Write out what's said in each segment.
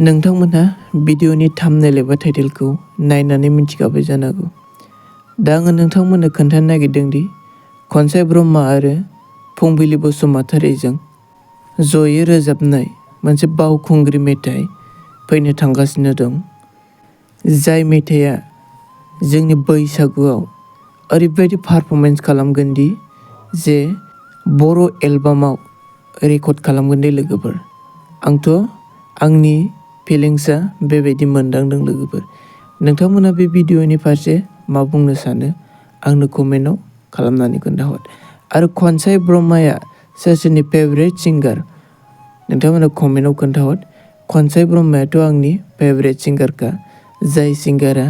नोंथांमोनहा भिडिअनि थाम्बनेल एबा टाइटेलखौ नायनानै मिथिखाबाय जानांगौ। दा आङो नोंथांमोननो खोन्थानो नागिरदों दि खनसाय ब्रह्म आरो फुंबिलि बसुमतारीजों जयै रोजाबनाय मोनसे बावखुंग्रि मेथाइ फैनो थांगासिनो दं। जाय मेथाइया जोंनि बैसागुआव ओरैबायदि पारफरमेन्स खालामगोन दि जे बर' एलबामाव रेकर्ड खालामगोन दे लोगोफोर। आंथ' आंनि फिलिंसआ बेबायदि मोनदांदों लोगोफोर। नोंथांमोना बे भिडिअनि फारसे मा बुंनो सानो आंनो कमेन्टआव खालामनानै खोन्थाहर। आरो खनसाय ब्रह्मया सोरनि फेभरेट सिंगार नोंथांमोना कमेन्टआव खोन्थाहर। खनसाय ब्रह्मयाथ' आंनि फेभरेट सिंगारखा, जाय सिंगारा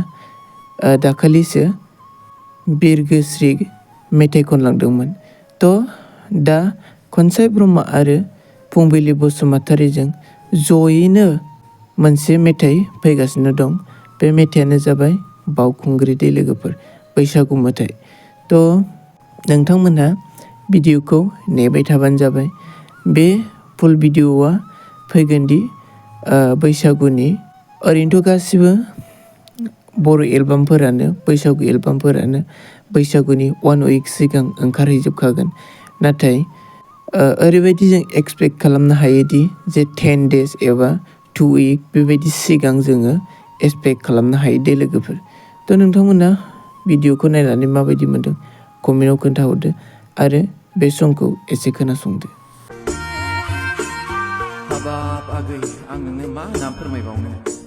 दाखालिसो बिरगोस्रि मेथाइ खनलांदोंमोन। थ' दा खनसाय ब्रह्म आरो फुंबिलि बसुमतारीजों जयैनो मोनसे मेथाइ फैगासिनो दं। बे मेथाइयानो जाबाय बावखुंग्रि दै लोगोफोर, बैसागु मेथाइ। थ' नोंथांमोनहा भिडिअखौ नेबाय थाबानो जाबाय। बे फुल भिडिअआ फैगोन दि बैसागुनि ओरैनोथ' गासिबो बर' एलबामफोरानो बैसागु एलबामफोरानो बैसागुनि 1 उइक सिगां ओंखारहैजोबखागोन। नाथाय ओरैबायदि जों एक्सपेक्ट खालामनो हायोदि जे 10 डेज एबा 2 उइक बेबायदि सिगां जोङो एक्सपेक्ट खालामनो हायो दे लोगोफोर। थ' नोंथांमोना भिडिअखौ नायनानै माबायदि मोन्दों कमेन्टआव खोन्थाहरदो आरो बे समखौ एसे खोनासंदो। हाबाब आगै, आं नोंनो मा होनना फोरमायबावनो।